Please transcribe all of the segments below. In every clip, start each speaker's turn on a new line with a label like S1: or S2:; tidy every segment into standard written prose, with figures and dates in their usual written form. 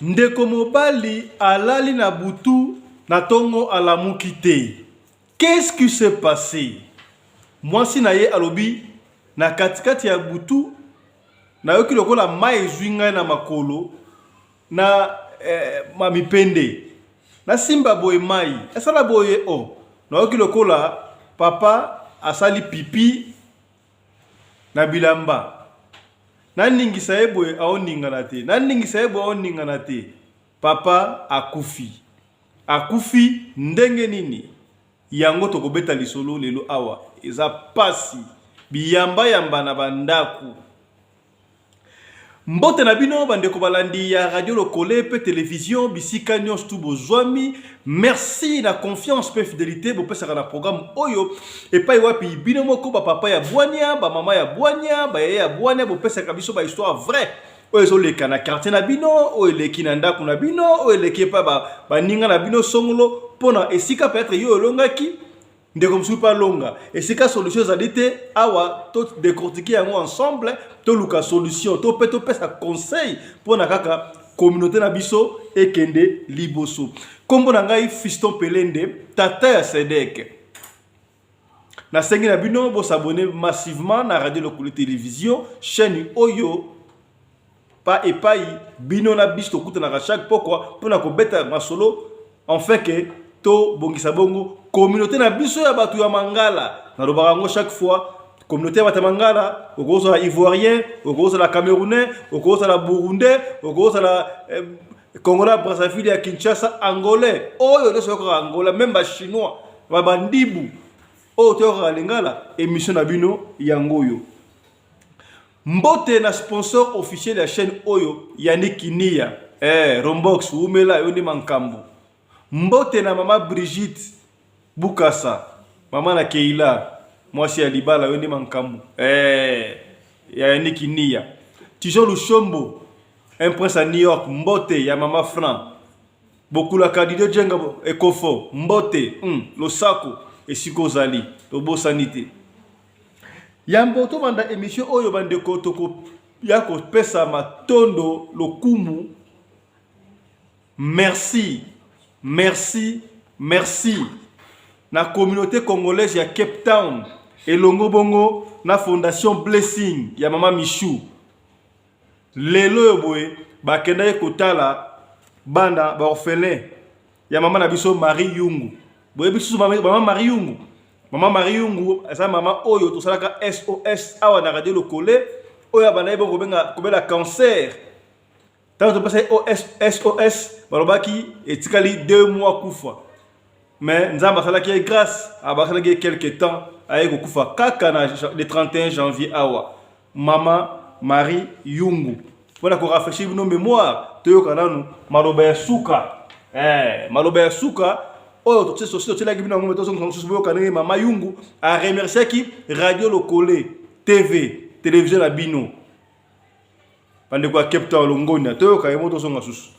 S1: Ndeko mobali alali na butu na tongo alamuki te. Qu'est-ce qui s'est passe? Mwasi na ye alobi na katikati ya butu nayoki lokola mayi ezwi ngai na makolo na eh, ma mipende. Nasimba boye mayi esala boye oh, nayoki lokola papa asali pipi na bilamba. Naningisa ye boye aoningana te, naningisa ye boye aoningana te. Papa akufi. Akufi ndenge nini? Yango tokobeta lisolo lelo awa. Eza pasi. Biyamba yamba na ba ndaku. Mbote na bino ba ndeko balandi ya Radio Lokole pe television bisika nionso tout bozwami. Merci na confiance pe fidelite bopesaka na programme oyo epai wapi bino moko ba papa ya bwania, ba mama ya bwania, ba yaya ya bwania bopesaka biso ba histoire vraie oyo ezoleka na quartier na bino, oyo eleki na ndako na bino, oyo eleki epai baninga na bino songolo, mpo na esika peut-être yo olongaki ndeko mosusu mpe alonga. Esika solution ezali te, awa to décortiquer yango ensemble, toluka solution to mpe topesa conseil mpo na kaka communauté na biso ekende liboso. Kombo na ngai Fiston Pelende, tata ya Sedek. Nasengi na bino bosabone massivement na Radio Lokole Télévision, chaîne oyo pa epai bino na biso tokutanaka chaque pokwa mpona kobeta masolo enfin ke tobongisa bongo communauté na biso ya bato ya mangala. Nalobaka yango chaque fois, communauté ya bato ya mangala, okozala ivoirien, okozala camerounais, okozala burundais, okozala congolais ya Brazzaville, ya Kinshasa, angolais, oyo nyonso oyokaka Angola, même ba chinois, ba bandibu oyo toyokaka lingala, émission na bino yango oyo. Mbote na sponsor officiel ya chaîne oyo Yannick Kinia, Rombox wumela yo nde mankambo. Mbote na mama Brigitte Bukasa, mama na Keila, mwasi ya libala yo nde mankambo. Ya Yannick Kinia. Tijon Lushombo, un prince à New York, mbote ya mama Franc. Bokulaka Didier Djenga Ekofo, mbote, losako esika ozali, tobosani te. Yambo tobanda emission oyo bandeko, tokoya kopesa matondo lokumu. Merci, merci, merci na communauté congolaise ya Cape Town elongo bongo na fondation Blessing ya mama Michou. Lelo oyo boye bakendaki kotala bana ba orphelin ya mama na biso Marie Yungu. Boyebi susu mama Marie Yungu? Mama Marie Yungu aza mama oyo tosalaka SOS awa na Radio Lokole, oyo abandaki bongo kobela cancer. Tango topesaki SOS, balobaki etikali 2 mois kufa. Mais Nzambe asalaki ye grâce, abasalaki ye quelque temps, aye kokufa kaka na le 31 janvier awa. Mama Marie Yungu. Mpona ko rafraîchir bino mémoire, toyoka nanu maloba ya suka. Maloba ya suka oyo totielaki bino yango, tozongisa mosusu boyoka ndenge Mama Yungu a remerciaki Radio Lokole TV, télévision na bino. Bandeko ya Cape Town Longonia, toyoka ye mo tozonga susu.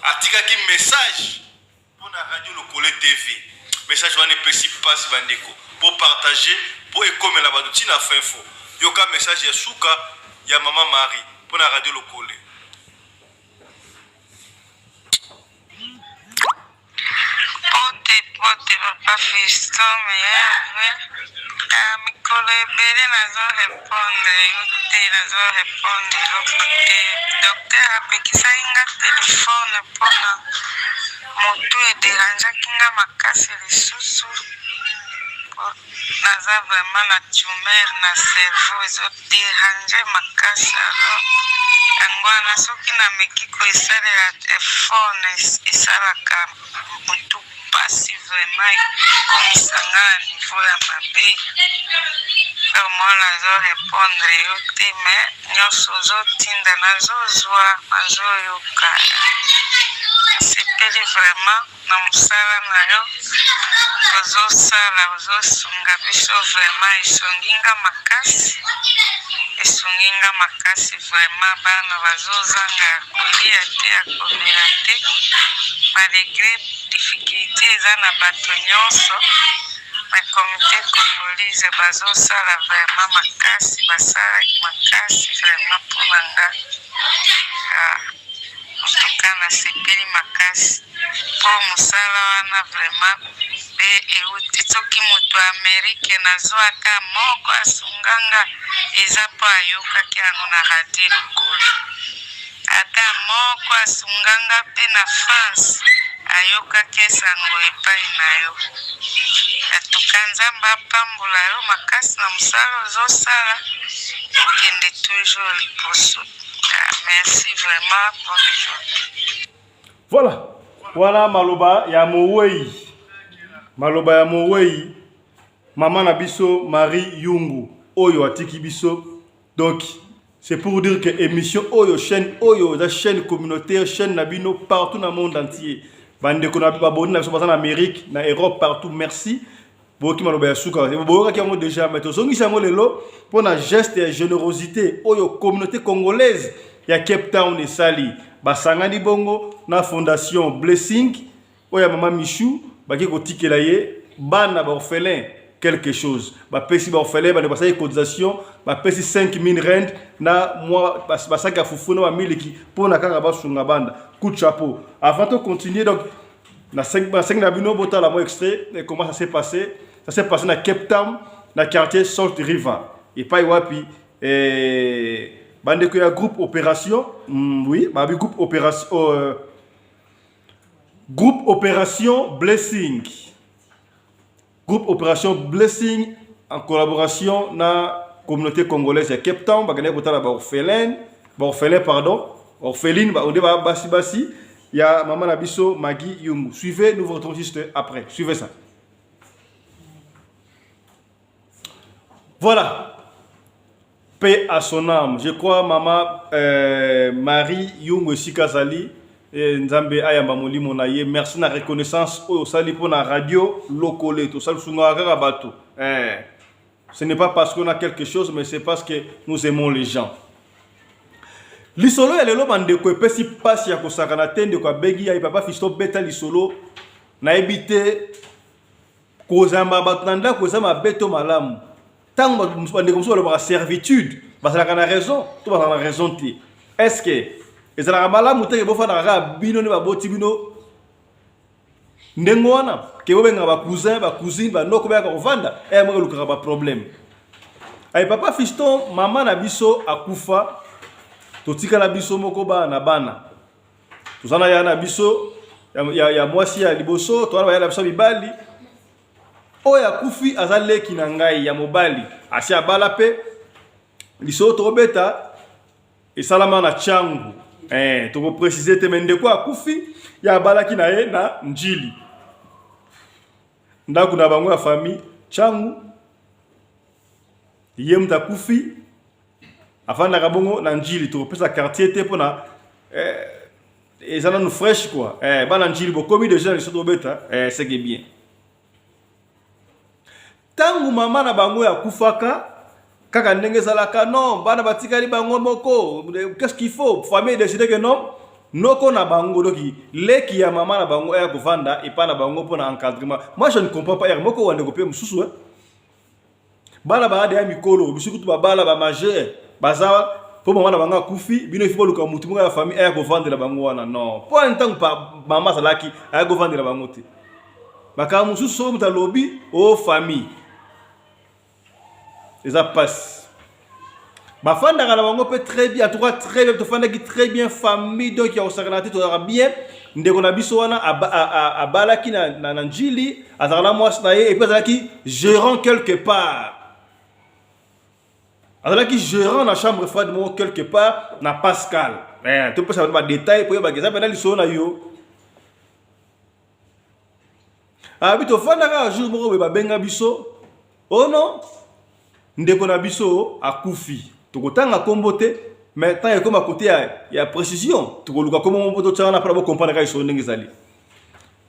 S1: Atikaki message pona Radio Lokole TV. Message wana epesi pasi bandeko. Po partager, po ekomela bato ti na fin fo. Yoka message ya suka ya Mama Marie pona Radio Lokole.
S2: Mbote mbote papa Fiston meilleur ah, mikolo ebele nazo repondre yo te, nazo repondre eloko te. Docteur apekisaki nga telefone mpona motu ederangeaki nga makasi lisusu Naza vraiment na tumeur na cerveau ezo deranger makasi alors yango wana soki na meki ko esalela phone esalaka mutu pasi vraiment ekomisa nga na niveau ya mabe donc moi nazo repondre yo te mais nionso ozo tinda nazo zua nazo yoka nasepeli vraiment. Na musala na yo ozo sala ozo sunga biso vraiment esungi nga makasi esungi nga makasi vraiment bana bazo zanga ya kolia te ya komela te malgre difficulte eza na bato nionso. Na comite congolise bazosala vraiment makasi, basalaki makasi vraiment mpona nga. Ah, en tout cas nasepeli makasi mpo mosala wana vraiment pe euti soki moto ya Amerike nazwa ata moko asunga nga eza mpo ayokaki yango na radio lokolo ata moko asunga nga mpe na France ayokaki esango epai na yo atuka Nzambe apambola yo makasi na mosala ozosala okende toujours liboso. Ah, merci vraiment, bonne journée.
S1: Voilà, wana maloba ya mowei, maloba ya mowei, mama na biso Marie Yungu oyo atiki biso. Donc c'est pour dire que émission oyo, chaîne oyo eza chaîne communautaire, chaîne na bino partout na monde entier. Bandeko na baboni na biso baza na Amérique, na Europe, partout, merci. Boyoki maloba ya suka, boyokaki yango déjà, mais tozongisi yango lelo mpo na geste ya générosité oyo communauté congolaise ya Cape Town esali. Basangani bongo na fondation Blessing oyo ya mama Michou, baki kotikela ye bana baorphelin quelque chose. Bapesi baorphelin, bandeko basali cotisation, bapesi 5000 rand na mwa basaki ya fufu na bamiliki mpo na kaka basunga banda. Coup de chapeau. Avant de continuer, donc na 5 na bino botala mwa extrait et comment ça s'est passé. Ça s'est passé na Cape Town, na quartier Salt River, epai wapi bandeko ya groupe opération, oui, babi groupe opération, groupe opération Blessing, groupe opération Blessing en collaboration na communauté congolaise ya Cape Town, bakendaki kotala baorphelin, baorphelin pardon, orpheline onde basi basi ya mama na biso Maggie Yungu. Suivez, nous vous retrouvons juste après. Suivez ça. Voilà. Paix à son âme. Je crois mama Marie Yungu esika azali, Nzambe ayamba molimo na ye. Merci na reconnaissance oyo osali mpo na radio Lokole. Tosali sungaka kaka bato. Ce n'est pas parce qu'on a quelque chose, mais c'est parce que nous aimons les gens. Lisolo ya lelo, bandeko, epesi mpasi ya kosakana te. Ndeko abengi ya papa Fiston, beta lisolo. Nayebi te kozamba bato na ndako eza mabe to malamu. Ntango bandeko mosusu balobaka servitude, bazalaka na raison to bazalaka na raison te? Est ce que ezalaka malamu te ke bofandaka kaka bino nde baboti bino ndenge wana, ke bobengaka bacousin, bacousine, banoko bayaka kovanda eya moko elukaka baproblème? Ay papa Fiston, mama na biso akufa, totikala biso moko bana na bana. Toza na ya na biso ya mwasi ya liboso, toza na baya na biso ya mibali. Oyo akufi aza leki na ngai ya mobali, asi abala mpe. Lisolo tokobeta esalama na Tshangu, tokopréciser te, mais ndeko akufi ye abalaki na ye na Njili, ndako na bango ya famille Tshangu. Ye moto akufi afandaka bongo na Njili, tokopesa quartier te mpona eza nanu fraîche quoi. Bana Njili bokomi déjà na liso tobeta, c'est que bien. Ntango mama na bango akufaka, kaka ndenge ezalaka, non, bana batikali bango moko, qu'est-ce qu'il faut? Famille décide que non, noko na bango, doki leki ya mama na bango, aya kovanda epai na bango mpona encadrement. Moi je ne comprends pas ere moko wandeko mpe mosusu, bana baya deya mikolo, biso kutu babala bamajeur baza, mpo mama na bango akufi, bino ifo boluka motu moko ya famille aya kovandela bango wana. Non, mpo ntango mama azalaki aya kovandela bango te. Makambo mosusu soki moto alobi o famille eza mpasi. Bafandaka na bango mpe très bien, en tout cas très bien. Tofandaki très bien, famille donc ya kosakana te, tozalaka bien. Ndeko na biso wana abalaki na Njili, azalaka na mwasi na ye, et puis azalaki gérant quelque part, azalaki gérant na chambre froide moko quelque part na Pascal. Topesa bato badétail po yebaka eza mpena lisolo na yo. Abi tofandaka, jour moko boye babenga biso: "Oh non, ndeko na biso akufi." Tokotanga nkombo te, mais ntango ekóma kote ya précision, tokoluka nkombo moko totia wana mpona bocomprendre kaka lisolo ndenge ezali.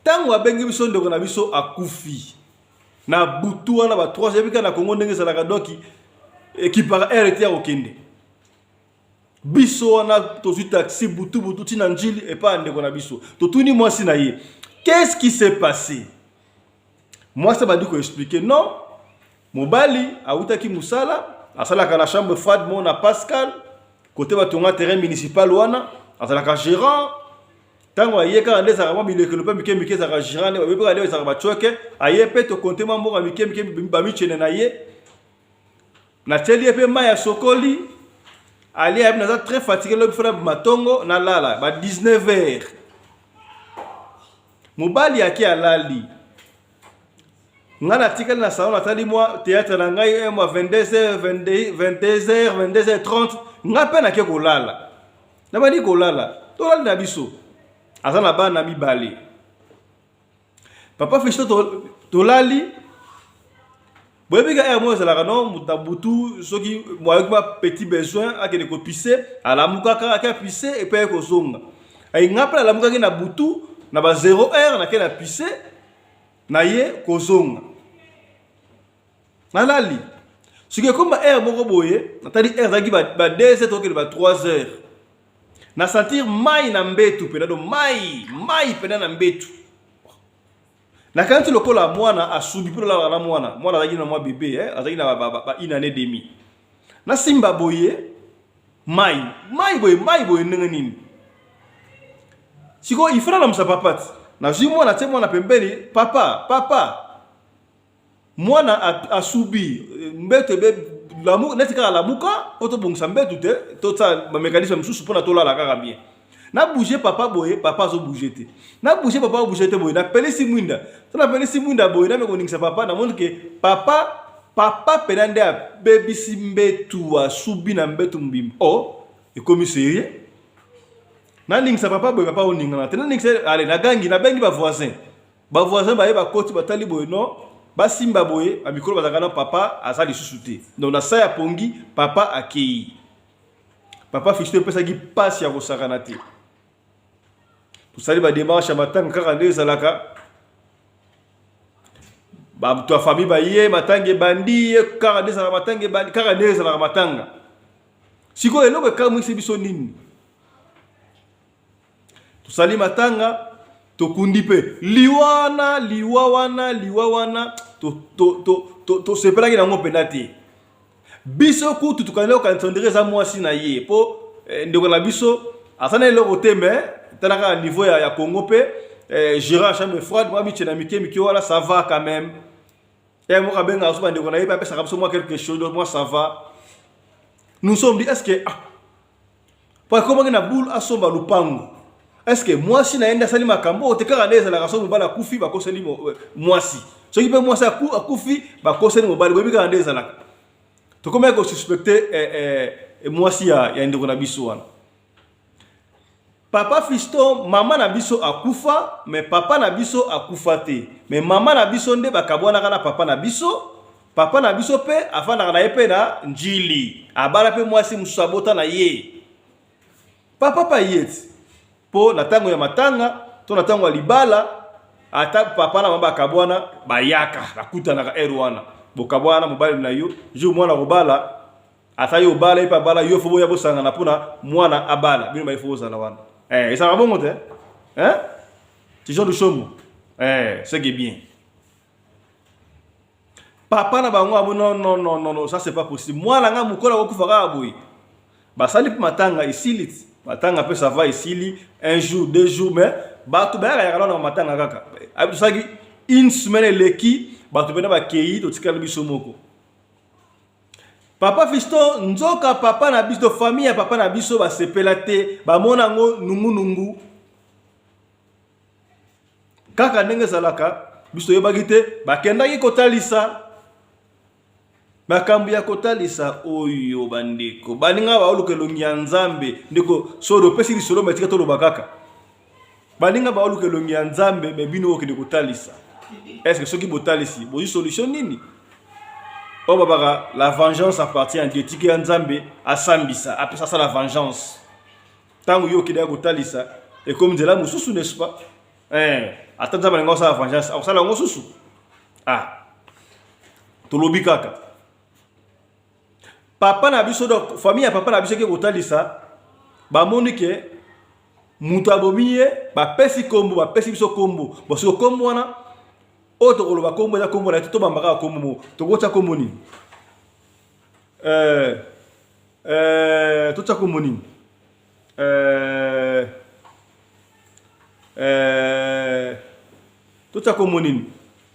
S1: Ntango abengi biso ndeko na biso akufi na butu wana ba 3, yebi kaka na Kongo ndenge ezalaka, donc ekipaka aire te ya kokende. Biso wana tozwi taxi butu butu ntina Njili epai ya ndeko na biso. Totuni mwasi na ye: "Qu'est-ce qui s'est passé?" Mwasi abandi koexpliquer, non, mobali awutaki mosala, asalaka na chambre froide mo na Pascal, kote batonga terrain municipal wana, azalaka gérant. Ntango aye kaka nde ezalaka mwa bilekelo mpe mike mike, ezalaka gérant nde bayebi kaka nde ezalaka batioke. Aye mpe tokonte mwa mboka mike mike bamichene na ye, natieli ye mpe mai ya sokoli, alie, ayebi naza très fatigué, lobi fona matongo nalala ba 19 heures. Mobali ake alali, ngai natikali na salon, natali mwa théâtre na ngai eh, mwa 22 heures, 22 heures, 22 heures 30, ngai mpe nake kolala. Nabandi kolala, tolali na biso, aza na bana mibale, papa Fiston. Tolali, boyebi ka heure moko ezalaka no moto na butu, soki ayoki mwa petit besoin, akende kopisser, alamukaka, ake apisser epe aye kozonga. Ai nga mpe nalamukaki na butu na ba 0 heure, nake na pisser na ye kozonga, nalali. Soki ekoma heure moko boye, natali heure, ezalaki ba 2 heures, tokokende ba 3 heures, na sentir mai na mbetu mpena do mai mai mpena na mbetu. Nakanisi lokola mwana asubi, mpo nalalaka na mwana. Mwana azalaki na mwa bébé eh? Azalaki na ba une année demi. Nasimba boye, mai mai boye, mai boye, ndenge nini? Sikoyo il faut nalamusa papa ti nazwi mwana, tie mwana pembeni: "Papa, papa, mwana asubi mbeto ebe neti kaka lamuka po tobongisa mbetu te, tosala bamécanisme mosusu mpona tolala kaka bien." Nabouger papa boye, papa azobouger te. Nabouger papa, abouger te. Boye napelisi mwinda so, napelisi mwinda boye, name koningisa papa, namoni ke papa, papa pena nde abebisi mbetu, asubi na mbetu mobimba. O oh, ekomi sérieux. Naningisa papa boye, papa oningana te. Naningisa, ale nagangi, nabengi bavoisin. Bavoisin baye, bakoti, batali boye, non, basimba boye, bamikolo bazalaka na papa aza lisusu te. Donc na sa ya pongi, papa akei. Papa Fiston, epesaki mpasi ya kosakana te. Tosali badémarche ya matanga kaka nde ezalaka, bato ya famille baye, matanga ebandi ye kaka nde ezalaka, matanga ebandi kaka nde ezalaka matanga. Sikoyo eloko ekamwisi biso nini? Tosali matanga, tokundi mpe liwa wana, liwa wana, liwa wana tosepelaki nango mpenza te. Biso kutu tokandi kokanisa on dirait eza mwasi na ye, mpo eh, ndeko na biso aza na eloko te. Mais tala kaka niveau ya Congo mpe eh, gérant chambre froide, mwa mitie na mike mike wana, ça va quand même. Ye moko abengaka so bandeko na ye mpe apesaka biso mwa quelque chose, donc moi ça va. Nous sommes dit, est ce que, ah, po akomaki na boule, asomba lupango, est ce que mwasi na ye nde asali makambo oyo te? Kaka nde ezalaka, so mobali akufi, bakoseli mwasi, soki mpe mwasi akufi, bakoseli mobali. Boyebi kaka nde ezalaka. Tokomaki kosuspecter eh, eh, mwasi ya ndeko na biso wana. Papa Fiston, mama na biso akufa, mais papa na biso akufa te. Mais mama na biso nde bakabwanaka na papa na biso. Papa na biso mpe afandaka na ye mpe na Njili, abala mpe mwasi mosusu, abota na ye. Papa pa ye ti mpo na ntango ya matanga to na ntango ya libala, ata papa na mama bakabwana, bayaka bakutanaka heure wana. Bokabwana mobali na yo, jour mwana kobala, ata yo obala, ye mpe abala, yo faut boya bosangana mpona mwana abala. Bino baye faut bozala wana. Eh, ezalaka bongo te, eh? Tijon Lushomo, eh, c'est que bien papa na bango abo: "Non, non, non, non, non, ça c'est pas possible. Mwana nga mokolo akokufa kaka boye." Basali mpe matanga, esili ti matanga mpe ça va, esili un jour, 2 jours, mais bato bayaka yaka nano matanga kaka. Tosalaki une semaine eleki, bato mpena bakei, totikali biso moko. Papa Fiston, nzoka papa na biso, famille ya papa na biso basepela te, bamona yango nungunungu kaka ndenge ezalaka. Biso toyebaki te. Bakendaki kotalisa makambo ya kotalisa oyo. Bandeko baninga baoluka elongi ya Nzambe. Ndeko soki opesi lisolo, mais tika toloba kaka, baninga baoluka elongi ya Nzambe, mais bino okende kotalisa. Est-ce soki botalisi, bozwi solution nini? Oyo babaka, la vengeance appartient à Dieu. Tiki ya Nzambe asambisa, apesa, asala vengeance. Ntango yo okendaka kotalisa, ekomi nzela mosusu, n'est-ce pas? Eh, ata Nzambe alinga kosala vengeance, akosala yango susu. Ah, tolobi kaka papa na biso. Donc famille ya papa na biso eke kotalisa, bamoni ke moto abomi ye, bapesi kombo, bapesi biso kombo. Bon, siko kombo wana Oyo tokoloba kombo eza kombo na ye te, tobamba kaka kombo moko. Tokotya kombo nini? Eh, eh, totya kombo nini? Eh, eh, totya kombo nini?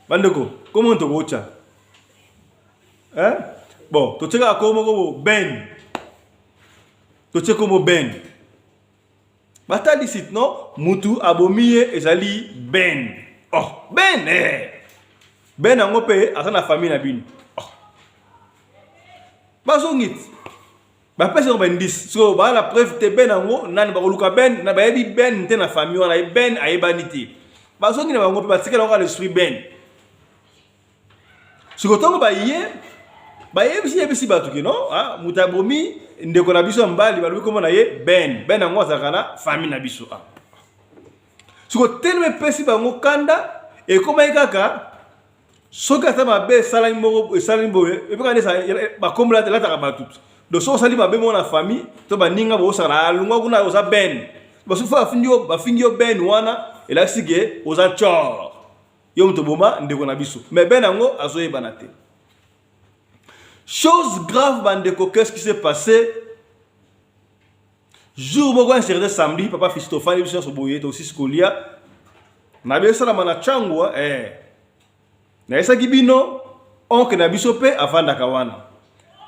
S1: Bandeko, kombo nini tokotya? Eh? Bon, totie kaka kombo moko Ben. Totie kombo Ben. Batalisi no mutu abomi ye ezali Ben. Oh, Ben eh. Ben yango mpe aza na famille na bino. Oh. Bazongi ti. Bapesi yango baindice. Sikoyo baa na preuve te Ben yango nani bakoluka Ben na bayebi Ben te na famille wana Ben ayebani te. Bazongi na bango mpe batikela yango kaka na esprit Ben. Sikoyo ntango baye bayebisi yebisi bato ke non ah, moto abomi ndeko na biso ya mobali balobi kombo na ye Ben. Ben yango azalaka na famille na biso. Ah. Sikoyo telema epesi bango kanda ekomaki kaka soki ata mabe esalami moko esalami boye epeka nde bakombo elataka bato donc soki osali mabe moko na famille to baninga bosala alongwa kuna oza Ben basusu bafingi yo Ben wana elakisi ke oza tshor. Yo moto oboma ndeko na biso. Mais Ben yango azoyebana te. Chose grave bandeko, qu'est-ce qui s'est passé? Jour moko un certain samedi, papa Fiston fandi biso nyonso boye tosisi kolia. Na biso esalama na Tshangu eh. Nayesaki bino oncle na biso pe avandaka wana.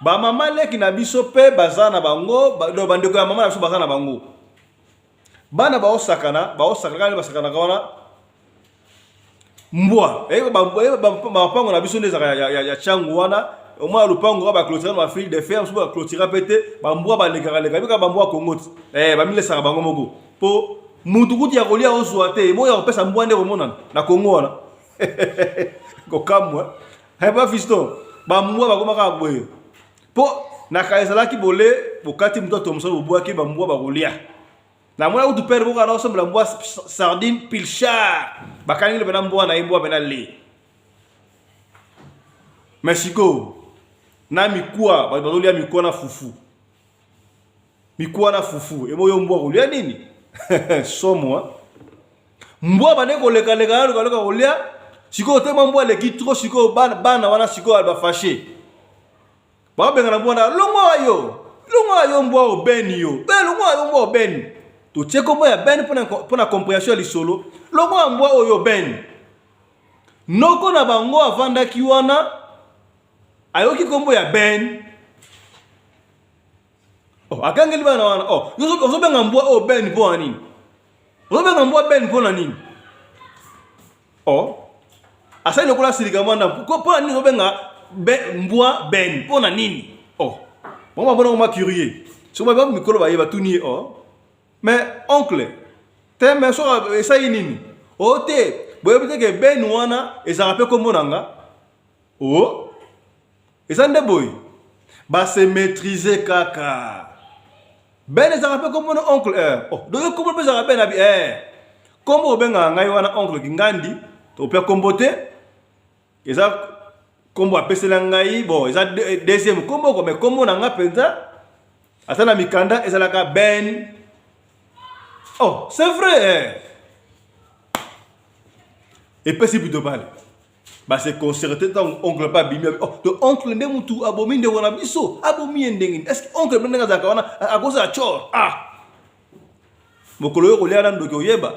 S1: Ba mama leki na biso pe baza na bango, ba, donc bandeko ya mama na biso baza na bango. Bana baosakana, baosakana kaka nde basakanaka wana mbwa mapango na biso nde ezalaka ya changu wana omona lopango kaka baclotira na bafil de fer mosusu baclotira mpe te bambwa balekaka leka bika bambwa kongo ti eh, bamilesaka bango moko mpo mutu kutu ya kolia ozwa te eboya kopesa mbwa nde komonana na kongo wana kokamwa eh, ba fiston bambwa bakomaka boye mpo na kala ezalaki bole bokati moto atomosolo bobwaki bambwa bakolia Namona kutu père moko ana osombela mbwa sardine pilchard bakangi pena mbwa na ye mbwa pena le mais sikoyo na mikuwa bato bazolia mikuwa na fufu mikuwa na fufu ebo yo mbwa kolia nini somo mbwa bande kolekaleka na lukaluka kolia sikoyo tema mbwa aleki trop sikoyo bana wana sikoyo bafashe Babengana mbwa na longwa yo longwa yo mbwa obeni yo be longwa yo mbwa obeni totie kombo ya ben mpo na comprehension ya lisolo longwa mbwa oyo ben noko na bango avandaki wana ayoki kombo ya ben oh, akangeli bana wana oh, ozobenga mbwa oyo ben mpo na nini ozobenga mbwa ben mpo na nini Oh. Asali lokola asilika mwa ndambo. Mpo na nini ozobenga mbwa Ben? Mpo na nini? Oh. Bango bamona ngo curieux. Soki ba mikolo baye batuni ye oh. Mais oncle, te mais soki esali nini? Oh te, boyebi te ke Ben wana ezalaka mpe kombo na nga. Oh. Eza nde boye. Ba se maîtriser kaka. Ben ezalaka mpe kombo na oncle eh. Oh, donc yo kombo mpe ezalaka Ben abi eh. Kombo obengaka ngai wana oncle Kingandi, topia kombo te. Eza kombo apesela ngai, bon eza deuxième kombo ko mais kombo na nga mpenza ata na mikanda ezalaka Ben. Oh, c'est vrai eh. Epesi bito bale. Ba se concerter ntango oncle mpe abimi oh, to oncle nde mutu abomi ndeko na biso abomi ye ndenge nini est ce que oncle mpe ndenge azalaka wana akozala tshor ah mokolo oyo kolia na ndoki oyeba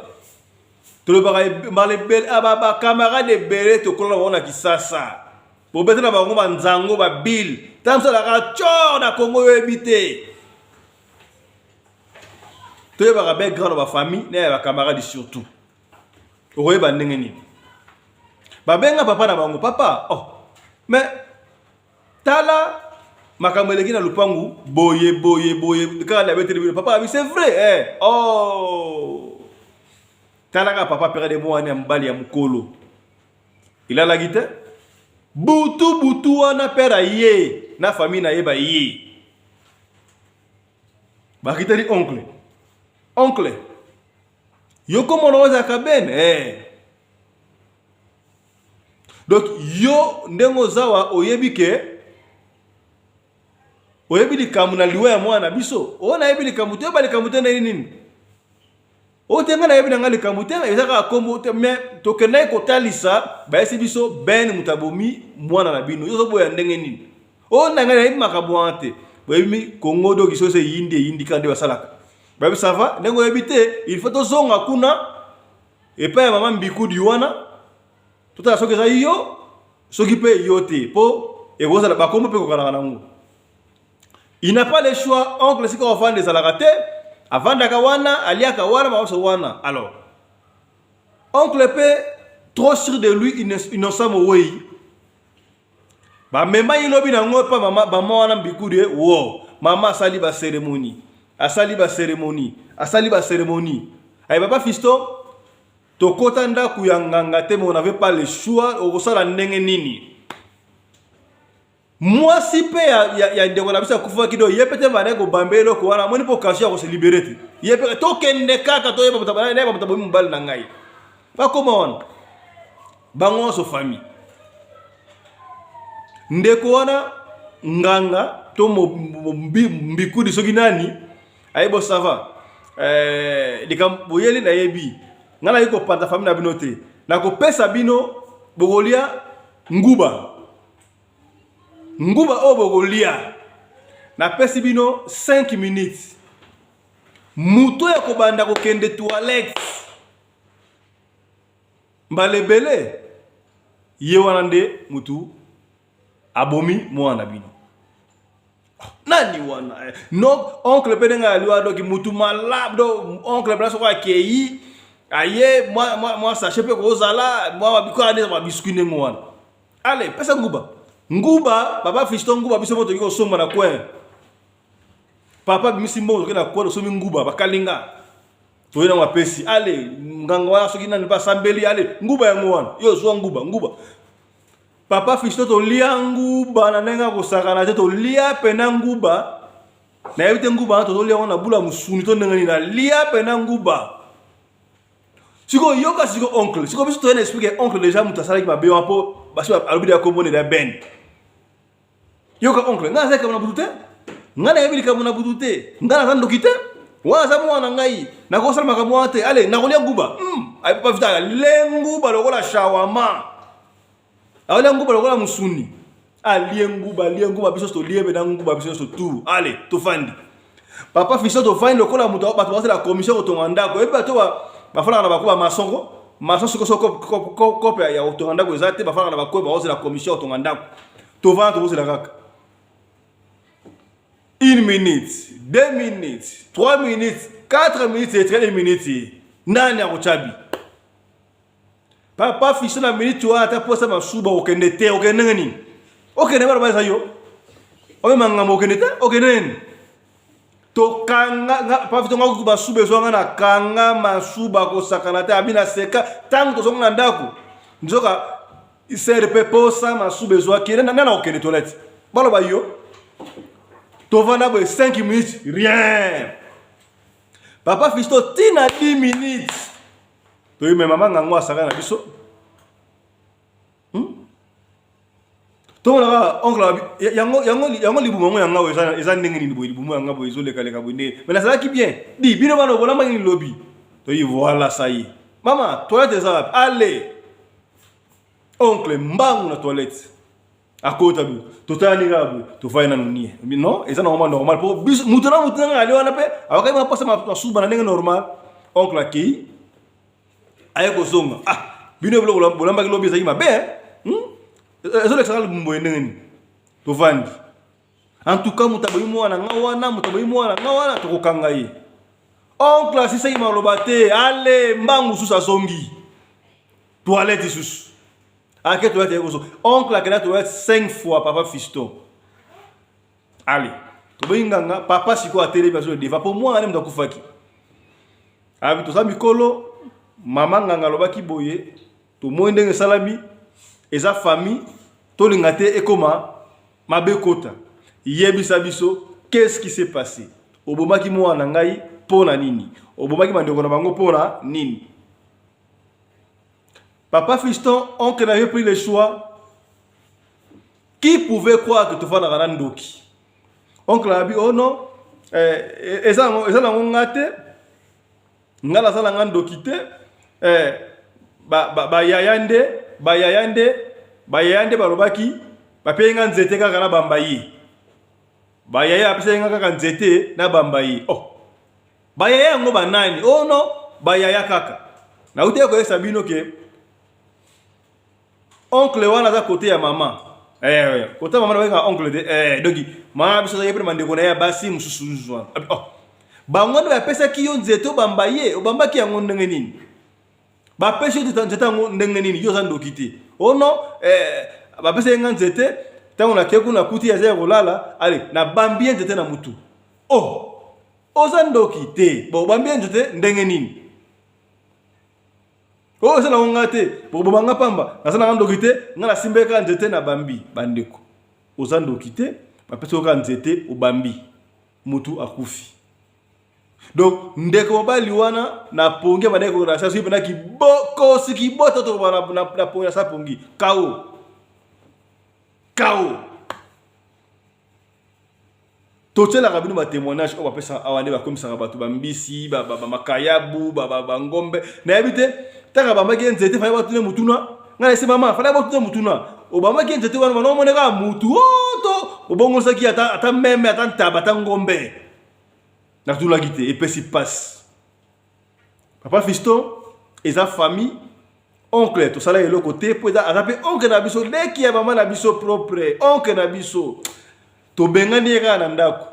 S1: tolobaka mbala ebele ah, bacamarade ebele tokola na bango na kisasa bobeta na bango banzango babile ntango mosu azalaka tshor na kongo oyebi te toyebaka background ya bafamille na ya bacamarade surtout okoyeba ndenge nini babenga papa na bango papa oh mais tala makambo eleki na lupangu boye boye boye kaka na beteli bino papa abi c'est vrai eh oh tala kaka papa pere de mwana ya mobali ya mokolo elalaki te butu butu wana pere aye na famille na ye baye bakiteli oncle oncle Yo kombo na ozalaka Ben eh. Donc yo ndenge ozawa oyebi ke oyebi likambo na liwa ya mwana na biso oyo nayebi likambo te oyeba likambo te ndenge nini Oyo te, ngai nayebi na ngai likambo te, eza kaka kombo te. Mais tokendaki kotalisa, bayesi biso Ben moto abomi mwana na bino. Yo ozoboya ndenge nini? Oyo na ngai nayebi makambo wana te. Boyebi Kongo, doki soki eyindi, eyindi kaka nde basalaka. Bayebi, ça va, ndenge oyebi te, il faut tozonga kuna epai ya mama Mbikudi wana, totala soki eza yo, soki mpe yo te, mpo ekozala bakombo mpe kokanaka nango. Il n'a pas le choix. Oncle, sika ofanda ezalaka te, avandaka wana, aliaka wana, mabaso wana. Alors oncle mpe trop sûr de lui, Innocent mowei, bamema ye lobi nango mpa mama, mama wana Mbikudi. Wo mama asali bacérémonie, asali bacérémonie, asali bacérémonie. Aye, papa Fiston, tokota ndako ya nganga te, mais on n'avait pas le choix. Okosala ndenge nini? Mwasi mpe ya ndeko na biso akufaki, do ye mpe te, bandaki kobamba eloko wana, amoni mpo occasion ya kose libérer te. Ye mpe tokende kaka, toyeba moto abomi mobali na ngai. Bakoma wana bango nyonso, famille ndeko wana, nganga to mbikudi soki nani, ayebi, ça va, likambo boyeli nayebi. Ngai nayi kopanza famille na bino te. Nakopesa bino, bokolia nguba. Nguba oyo bokolia, napesi bino 5 minutes. Moto ya kobanda kokende toilette mbala ebele, ye wana nde mutu abomi mwana na bino. Nani wana? No, oncle mpe ndenge ali wana, doki mutu malamu. Do oncle mpena soko akei, aye mwa sachet mpe kozala mwa babikoka nde babiscuit ndenge wana. Ale, pesa nguba, nguba, papa Fiston, nguba biso mo toki kosomba na coin. Papa bimisi mbongo, toki na coin, tosombi nguba, bakalinga, toye nango, apesi. Ale, nganga wana soki nani mpe asambeli. Ale, nguba yango wana, yo zwa nguba, nguba. Papa Fiston, tolia nguba na ndenge akosakana te. Tolia pena nguba, nayebi te nguba wana tozolia yango na bula mosuni to ndenge nini. Nalia pena nguba. Sikoyo yoka, sikoyo oncle, sikoyo biso toye na expliquer oncle déjà moto asalaki mabe wana, mpo basi alobi ya kombo ya Ben. Yoka oncle, ngai naza likambo na butu te, ngai nayebi likambo na butu te, ngai naza ndoki te, wana aza mwana na ngai, nakosala makambo wana te. Ale, nakolia nguba. Papa vita le nguba lokola shawama, akolia nguba lokola mosuni. Alie nguba, alie nguba, biso tolie mpe na nguba, biso nyonso tu. Ale, tofandi, papa Fiston, tofandi lokola moto bato bazela commission kotonga ndako. Oyebi bato bafandaka na bako bamaçon ko maçon. Siko so kope ya kotonga ndako eza te, bafandaka na bakoye, bazozela commission ya kotonga ndako. Tovanda, tokozela kaka une minute, 2 minutes, 3 minutes, 4 minutes, etikali une minute. Nani akotyabi papa Fiston na minute wana? Ata posa masuba, okende te. Okende ndenge nini? Okende, baloba eza yo omema ngambo, okende te, okende nini? Tokanga papa Fiston, nga masuba ezwanga, na kanga masuba kosakana te. Abi na seka ntango tozonga na ndako, nzoka sere mpe posa masuba ezwaki. Nani akokende toilette? Baloba yo. Tovanda boye 5 minutes, rien. Papa Fiston, ntina 10 minutes toyi. Me mama ngango asaka na biso, Tomonaka oncle yango, yango, yango libumu yango yanga oyo eza ndenge nini boye? Libumu yanga boye ezolekaleka boye ndenge, mais nazalaki bien. Di bino bana obolambaki nini lobi? Toyi, voilà, ça y est. Mama, toilette eza wapi? Ale, oncle mbangu na toilette, akota boye, totalani kaka boye, tofai nanu nie. Non, eza normal, normal, po biso moto na moto nanga ali wana mpe akokaki maposa masuba na ndenge normal. Oncle akei, aye kozonga. Ah, bino biloko bolambaki lobi ezalaki mabe, Ezolekisaka libumu boye ndenge nini? Tovandi. En tout cas, moto aboyi mwana nga wana, moto aboyi mwana nga wana, tokokanga ye. Oncle asisaki maloba te. Ale, mbangu susu, azongi toilette susu, ake toilette, aye kozonga. Oncle akenda toilette 5 fois. Papa Fiston, ale, toboyi nganga. Papa sikoyo atelemi, azo devant mpo mwana ne moto akufaki. Abi toza mikolo, mama nganga alobaki boye, tomoni ndenge esalami, eza famille, tolinga te ekoma mabe kota. Yebisa biso qu'est-ce qui s'est passé? Obomaki mwana na ngai mpo na nini? Obomaki bandeko na bango mpo na nini? Papa Fiston, oncle n'avait pris le choix. Qui pouvait croire que tofandaka na ndoki? Oncle abi: oh non, eza nango nga te. Nga naza na nga ndoki te. Eh, bayaya ba, ba nde bayaya nde bayaya nde balobaki, bapei nga nzete kaka na bamba ye. Bayaya apesaki nga kaka nzete na bamba ye. Oh, bayaya yango banani? Oh non, bayaya kaka. Nauti koyebisa bino ke oncle wana aza kote ya mama. Eh, kote ya mama nabengaka oncle te. Eh, donc mama biso azalaki mpe na bandeko na ye ya basi mosusu mosusu wana. Oh, bango nde bapesaki yo nzete obamba ye, obambaki yango ndenge nini? Bapesi yo nzete yango ndenge nini? Yo oza ndoki te? Oh non, eh, bapesaki nga nzete ntango nakei kuna, nakuti aza ya kolala, ale nabambi ye nzete na mutu. Oh, oza ndoki te? Bon, obambi ye nzete ndenge nini? Oyo eza nango nga te, bokoboma nga pamba. Naza nanga ndoki te, nga nasimbaki kaka nzete na bambi. Bandeko, oza ndoki te, bapesi yo kaka nzete, obambi, mutu akufi. Donc ndeko mobali wana na pongi abandaki kolasa soki mpena kibokosi kibota toloba na pongi na sa pongi kao kao. Totielaka bino batémoignage oyo bapesaka awa nde bakomisaka bato bambisi, bamakayabu, bangombe. Nayebi te, ntaka bambaki ye nzete, fallait batuna mutuna. Ngai nayesi mama, fallait batuna mutuna. Obambaki ye nzete wana, bana omone kaka mutu to obongosaki ata meme, ata ntaba, ata ngombe? Natunaki te. Epesi pasi, papa Fiston. Eza famille, oncle tosala eloko te, mpo aza mpe oncle na biso, leki ya mama na biso propre, oncle na biso. Tobengani ye kaka na ndako,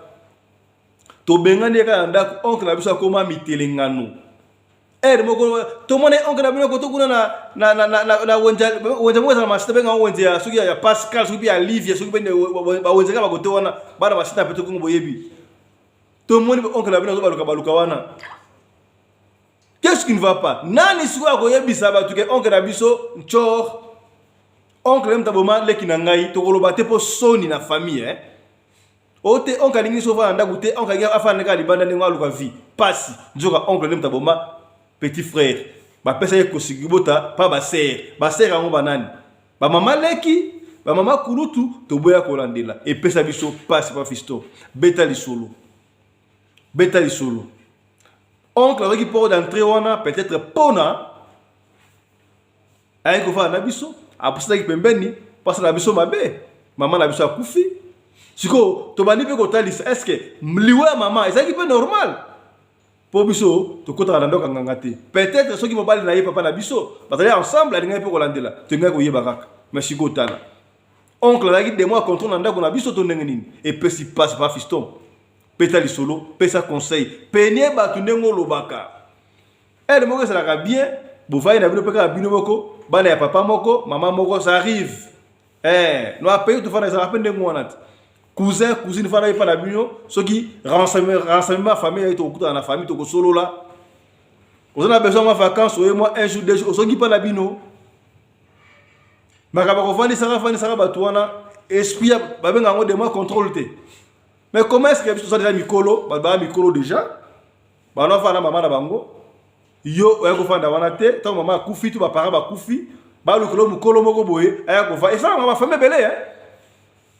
S1: tobengani ye kaka na ndako. Oncle na biso akóma mitelengano. Ere moko tomoni oncle na bino koto kuna na wenze moko ezala masita, benga wenze ya soki ya Pascal, soki mpe ya Livia, soki mpe bawenze kaka bakote wana, bana masita mpe tokongo boyebi. Tomoni oncle na bino azobaluka baluka wana. Qu'est-ce qui ne va pas? Nani sikoyo akoyebisa bato ke oncle na biso ncor, oncle ye moto aboma leki na ngai? Tokoloba te mpo soni na famille, eh? O te, oncle alingi so ofanda na ndako te, oncle alingi afanda kaka libanda ndenge aluka vie pasi. Nzoka oncle nde moto aboma petit frère. Bapesa ye kosikibota pa basœur. Basœur yango banani? Bamama leki, bamama kulutu. Toboya kolandela, epesa biso pasi. Pa Fiston, beta lisolo, beta lisolo. Oncle azwaki porte d'entrée wana peut-être mpona ayaki kofanda na biso, apusanaki pembeni mpasa na biso mabe. Mama na biso akufi, sikoyo tobandi mpe kotalisa est-ce liwa ya mama ezalaki mpe normal, mpo biso tokɔtaka na ndako ya nganga te. Peut-être soki mobali na ye, papa na biso, bazali ensemble, alingaki mpe kolandela, tolingaki koyeba kaka. Mais sikoyo tala, oncle azalaki démon ya contrôle na ndako na biso to ndenge nini? Epesi pasi. Pa Fiston, pesa lisolo, pesa conseil penie bato ndenge olobaka. Ere moko ezalaka bien, bovai na bino mpe kaka bino moko, bana ya papa moko, mama moko. Ça arrive, eh, no apaye tofanda, ezalaka mpe ndenge wana te. Cousin, cousine, fanda epa na bino. Soki renseignement famille, tokokutana na famille, tokosolola. Oza na besoin mwa vacance, oye mwa un jour, 2 jours, ozongi mpa na bino. Makambo kovandisaka fandisaka bato wana, esprit babenga yango démon contrôle te. Mais comment est ce que biso toza déjà mikolo, bato baya mikolo déjà, bana bafanda na mama na bango, yo oya kofanda wana te? Ntango mama akufi to baparent bakufi, balukela mokolo moko boye aya kofanda. Esalaka bafamille ebele.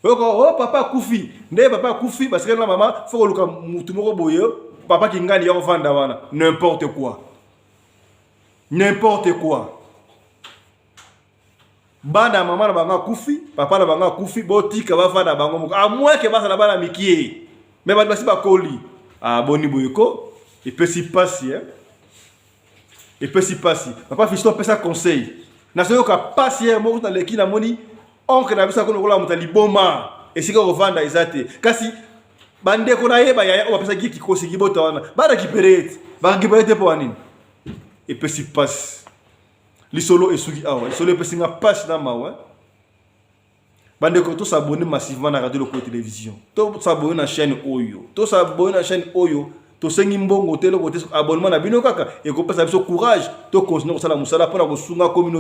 S1: Oyoka o papa akufi, nde papa akufi, basikali na mama, faut koluka mutu moko boye, papa kingani ya kofanda wana. N'importe quoi, n'importe quoi. Bana ya mama na bango akufi, papa na bango akufi, botika bafanda bango moko, à moins ke bazala bana mikie. Mais bato basi bakoli, ah, boni boye ko? Epesi pasi, eh? Epesi pasi. Papa Fiston, apesa conseil. Nazoyoka pasi. Ye moko naleki, namoni oncle na biso akomi lokola moto ya liboma, esika kovanda eza te. Kasi bandeko na ye, bayaya oyo bapesaki kikosi kibota wana, barécupérer ye te, barécupérer te. Mpo wa nini? Epesi pasi. Lisolo esuki awa. Lisolo epesi nga pasi na mawa. Bandeko, tos'abonner massivement na Radio Lokolo Télévision, tos'abonner na chaîne oyo, tos'abonner na chaîne oyo. Tosengi mbongo te, eloko te. Abonnement na bino kaka ekopesa biso courage tocontinuer kosala mosala mpona kosunga communauté.